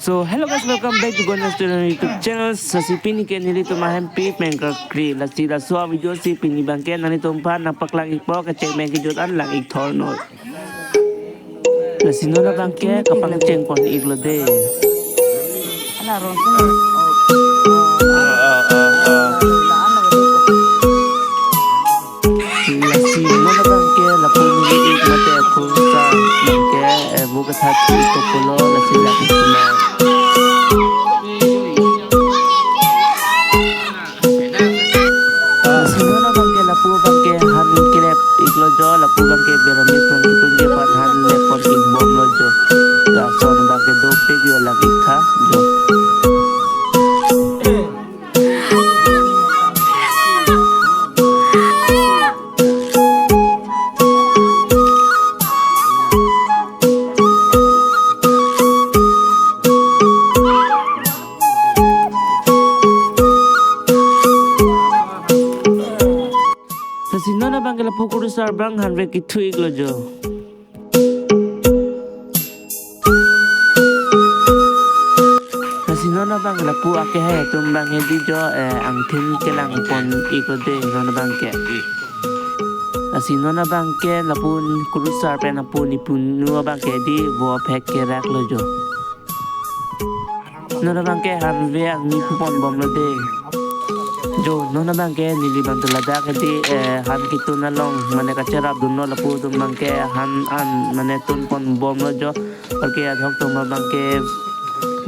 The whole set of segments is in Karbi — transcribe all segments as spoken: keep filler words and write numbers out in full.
So hello guys, welcome back to Gonya Student YouTube channel. Lasi pini ke nelitum ahempi pengkakri. Lasi laso video si pini abangke nanglitum aphan nangpaklang-ikpo, kecheng pen kejut an lang-ik thor noi. Lasi non abangke kapangcheng pon-iklo de. Lasi non abangke lapu neli-ik mate kurusar abangke, eh, vo kethat-ik pulo, lasi lang-ik ma. Lasi non abangke lapu abangke han kelep-iklo jo, lapu abangke Beramis nangkitun ke aphan han lep pon-ik bomlo jo. Lason abangke dopik yo lang-ik tha jo. Lasi non abangke lapu kurusar abang hanve kethu-iklo jo. Lasi non abang lapu akehai atum abang hedi jo, eh, angthin kelang pon-iklo de non abangke. Lasi non abangke lapu kurusar pen lapu nepunu abangke di vo phek keraklo jo. Non abangke hanve angni phu pon bomlo de. Jo, non abangke neli abang ta ladak hedi, eh, han kitun along mane kacherapdunlo lapu atum abangke han an mane tun pon bomlo jo. Anke adhok atum abangke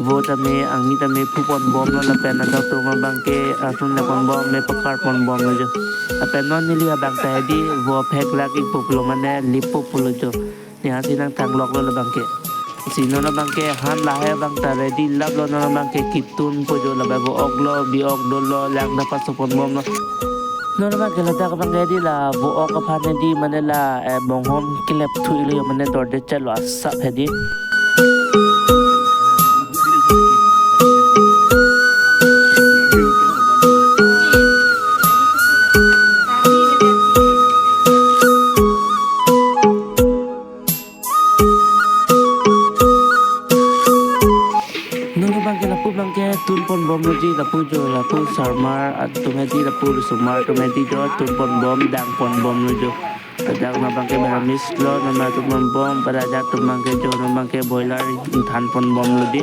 vo tame angni tame phu pon bomlo lapen adhok atum abangke asun le pon bom, me pakar pon bomlo jo. Lapen non neli abang ta hedi vo phek lak-ikpo pulo mane lippo pulo jo. Ne hasi nangthangloklo labangke. Lasi non abangke han lahai abang ta ready laplo, non abangke kitunpo jo, labai vo-ok lo, bi-ok dolo, lang ta paso pon bomlo. Non abangke ladak abangke di la vo-ok aphan di mane la, eh, bonghom kelep thu-iklo mane dorde chetlo asap hedi. Non abangke lapu abangke tun pon bomlo ji, lapu jo, lapu sarmar atum hedi, lapu risomar atum hedi jo tun pon bom, dang pon bomlo jo. Ladak non abangke Beramis lo, non atum pon bom, pada ajat atum abangke jo, non abangke boiler than pon bomlo di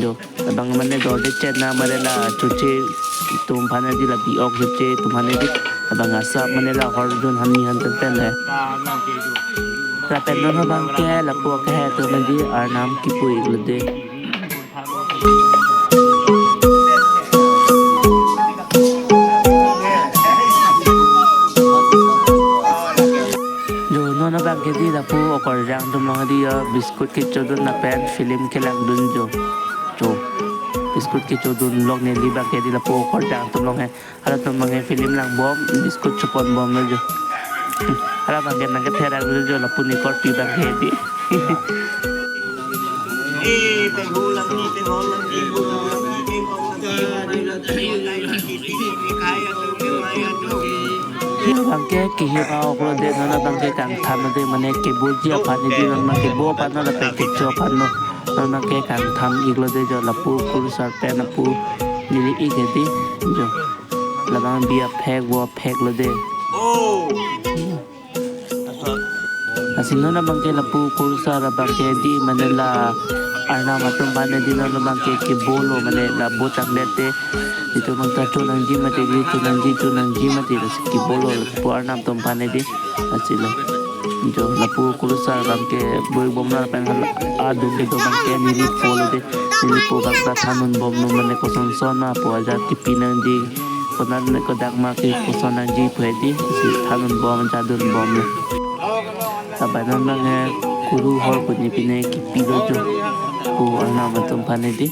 jo. Labang mane dorde chetna mane la chuche atum aphan di, la bi-ok chuche atum aphan di. Labang asap mane la hor jun han ni han pen pen he. Lapen non abangke lapu akehai atum di arnam kipu-iklo de. Jo, non abangke di lapu okorjang atum along di ya biscuit kechodun lapen film kelangdun jo. Jo, biscuit kechodun along neli abangke di lapu okorjang atum along he. Halatum abangke film lang bom, biscuit chopon bomlo jo. Hala abangke nangketherak lo jo, lapu ne korpi abangke di. Abangke kehir a-ok lo de, non abangke kangtham de, mane keboji aphan di, non abangke bo aphan lo lapen kecho aphan lo. Non abangke kangtham-iklo de jo, lapu kurusar pen lapu neli-ik hedi jo. Labang bi aphek vo pheklo de. Lasi non abangke lapu kurusar abangke di mane la arnam atum aphan di, non abangke kebolo mane la bo tangdet te. Itum abang ta chonangji mati di, chonangji, chonangji mati, lasi kebolo lapu arnam atum aphan di. Lasi lo. Jo, lapu kurusar abangke boi bomlo lapen hal adung kedo abangke neli polo de. Neli po abang ta thandun bomlo mane koson son ma po ajat kipi nangji. Konan kodak ma ke koson nangji pu hedi, si thandun bom, jadun bomlo. Lapen non abang he kuru hor puni pine kipilo jo. Ko arnam atum aphan di.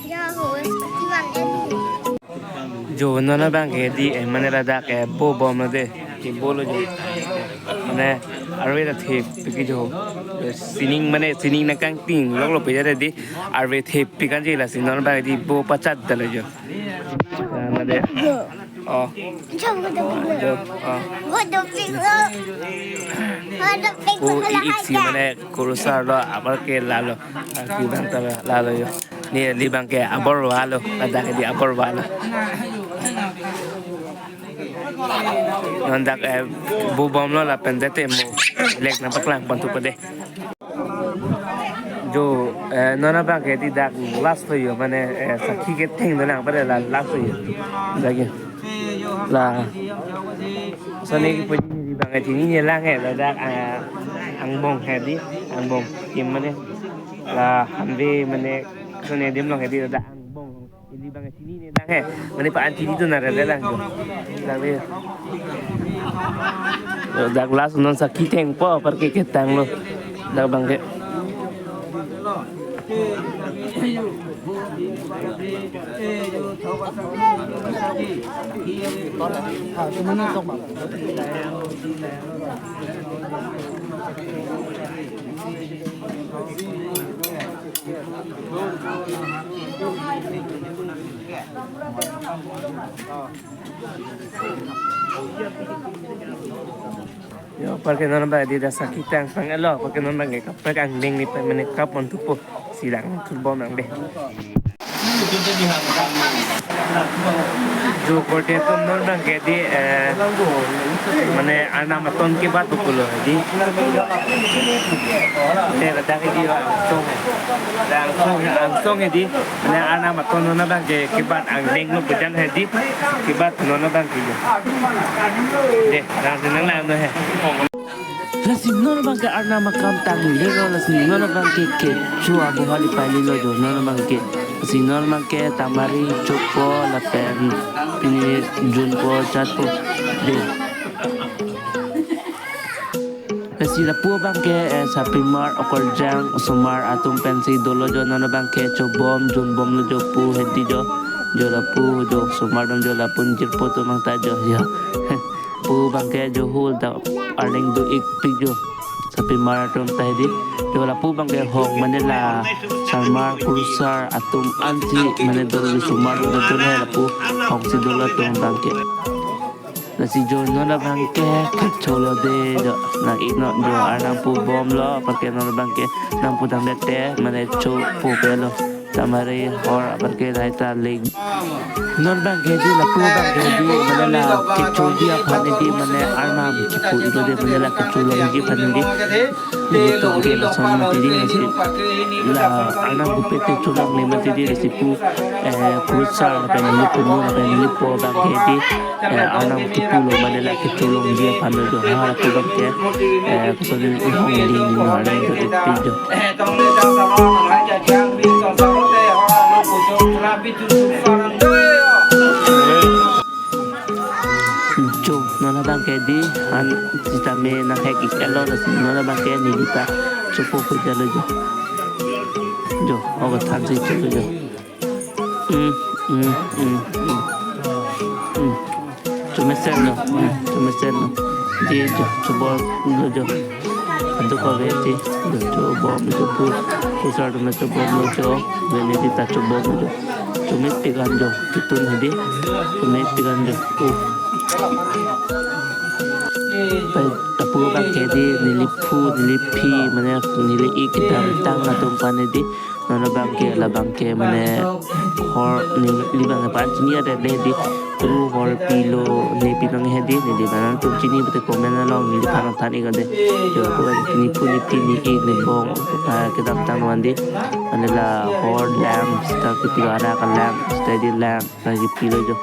Jo, non abangke di, eh, mane ladak, eh, bo bomlo de. Kebolo jo. Mane arve ta thepik jo. Sining mane sining nangkangting loklo pe jare di. Arve thepik kanji, lasi non abang di bo pachat dalo jo. Mane. Oh. Jo. Oh. Ko i-ik si mane kurusar lo, apar ke lalo. Arki abang ta lalo jo. Ne neli abang ke abor valo, ladak hedi abor valo. Non dak, eh, bubomlo lapen dete mo lek nangpaklang pon thupo de. Jo, eh, non abang ke hedi dak last lo jo, mane, eh, sakhi ketheng dolang pare la last lo jo. Dak jo. La. Sone kipu neli abang ke chinine lang he, ladak, ah, angbong hedi, angbong kim mane. La hanve mane sone adim along hedi ladak angbong. Neli abang ke chinine lang he. Mane pa-an chini tu nara lang jo. Dak le. Dak last non sakhi thengpo apar ke ketanglo. Dak abang ke. Jo, apar ke non abang hedi dak sakhi tang sang elo, apar ke non abang ke kaprek angdeng ne pen mane kap pon thupo, si lang thubom nang de. Jo korte atum non abang ke hedi, eh, mane arnam aton kebat pulo hedi. Ne ladak hedi angsong. Angsong, angsong hedi. Mane arnam aton non abang ke kebat angdeng lo pu jan hedi. Kebat non abang ke jo. De, nang si nang lang no he. Lasi non abang ke arnam akam tanglelo, lasi non abang ke kecho abohal ipali lo jo non abang ke. Lasi non abang ke tamari chopo lapen pini junpo chatpo de. Lasi lapu abang ke, eh, sapimar okorjang osomar atum pensi dolo jo non abang ke chobom junbomlo jo pu hedi jo. Jo lapu jo osomar atum jo lapu jirpo atum abang ta jo jo. Pu abang ke jo hul ta arleng do-ikpik jo. Sapimar atum ta hedi. Jo lapu abang ke hong mane la sarmar kurusar atum ansi mane dolo jo osomar atum dolo he lapu hongsi dolo atum abang ke. Lasi jo non abang ke kecholo de jo. Nang-ik non jo arnam pubomlo apar ke non abang ke nangpu tangdet te mane chopo pelo. Tamari hor apar ke lahai ta leng. Non abang ke hedi lapu abang ke hedi mane la kecho di aphan hedi mane arnam kipu iklo de mane la kecholongji aphan hedi. Nelitum ke lason mati di lasi la arnam kupe te cholongle mati di lasi pu, eh, kurusar lapen neli punu lapen neli po abang ke hedi, eh, arnam kipulo mane la kecholongji aphan lo jo ha lapu abang ke, eh, koson ni ihong di ni arnam do-ikpik jo. Jo, non abang ke hedi, an sitame nanghek-ik-etlo, lasi non abang ke neli ta chopo pu jalo jo. Jo, ogo thansi cholo jo. Hmm, hmm, hmm, hmm. Hmm. Chomesen lo, hmm, chomesen lo. Di jo, chobomlo jo. Adu kave ti, jo, chobomlo jo pu. Kurusar atum chobomlo jo. Vene di ta chobomlo jo. Chomepik an jo, kitun hedi. Chomepik an jo. Uh. Pai lapu abang ke hedi, neli phu, neli phi, mane neli ik kedamtang atum aphan hedi. Non abang ke, labang ke mane hor neli, neli abang ke pa-an chini adet le hedi. Kru hor pilo ne pi nang hedi, neli abang atum chini pute comment along neliphan nangthan-ik ade. Jo ko neli phu, neli phi, neli ik, neli bong, ah, kedamtang van di. Mane la hor lamp, seta kipilo arak alamp, seta hedi lamp. Lagi pilo jo.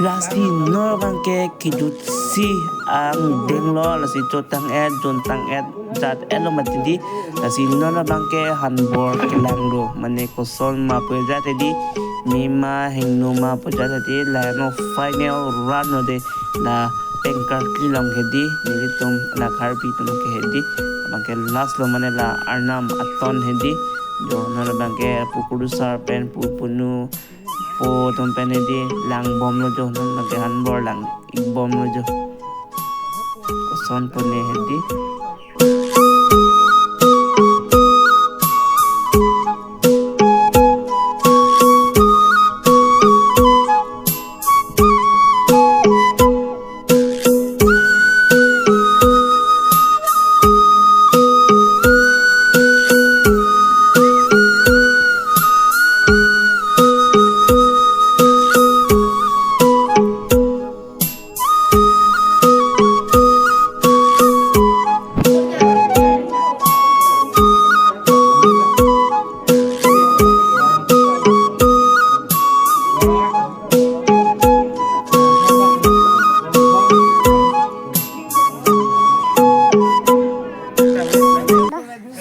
Lasi non abang ke kejutsi angdeng lo, lasi chotang-et, jontang-et, jat-etlo mati di, lasi non abang ke hanbor kelang do, mane koson ma pu jat hedi, mema hingno ma pu jat hedi, la no final run lo de, la pengkar kelong hedi, nelitum la Karbi atum ke hedi, abang ke last lo mane la arnam aton hedi, jo non abang ke pu kurusar pen pu punu, po atum pen hedi langbomlo jo, non abang ke hanbor lang-ikbomlo jo. Son pone hedi.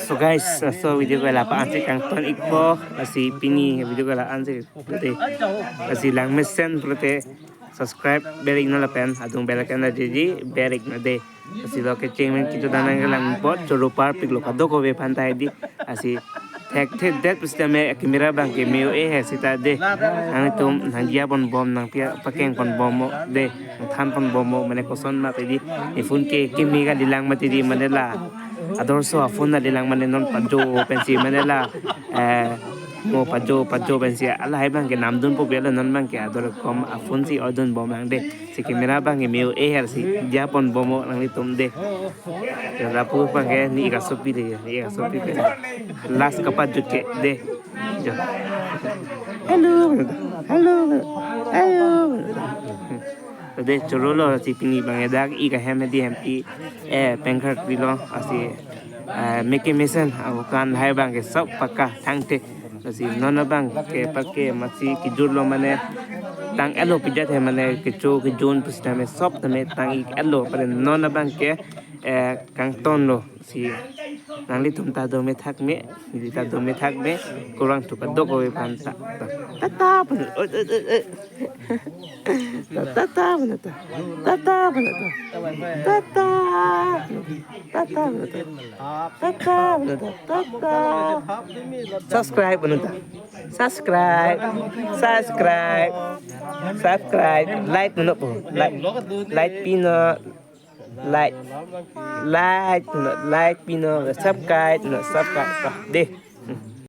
So guys, so video ko la-an si kangton ikpo, lasi pini video ko la-an si pute, lasi langmesen pute, subscribe bell iknon lapen adung bell icon ta jiji bell iknon de. Lasi lo kecheng pen kecho dan nangkelang apot choro parpik lo kadokave aphan ta hedi. Lasi thekthedet pusitame camera abang ke me-o-e he seta de. Nanglitum nangdiya ponbom, nangpi-, pakeng ponbomnon de, nangthan ponbomnon, mane koson ma hedi. Ne phone ke kimi kalilang mati di, mane la ador so a-phone kalilang, mane non pajo pensi, mane la, eh, mo pajo pajo pensi, lahai abang ke namdunpo, belo non abang ke ador kom a-phone si odunbom lang de. Si camera abang ke me-o-e he, lasi diya ponbomnon nanglitum de. Ya, lapu abang ke ne ik asopi de, ne ik asopi pen last kapajut ke de. Jo. Hello, hello, hello. De, choro lo, lasi pini abang ke dak ik ahem hedi, hempi, eh, pengkar krilo, lasi, eh, meke mesen abukan lahai abang ke sob paka thangte. Lasi non abang ke pake masi kejut lo, mane tang-etlo pijat he, mane kecho kejun pusitame sob tame tang-ik-etlo, pare non abang ke, eh, kangton lo. Si nanglitum ta dome thakme, neli ta dome thakme, kurvangthu kadokave aphan ta, ta, tata pon, oi, oi, oi, oi. Ta, tata pon ta, tata pon ta, tata, tata pon ta, tata pon ta, tata. Subscribe pon ta, subscribe, subscribe, subscribe, like pon po, like, like pinon. Like, like, no, like pinon, subscribe, no, subscribe, de.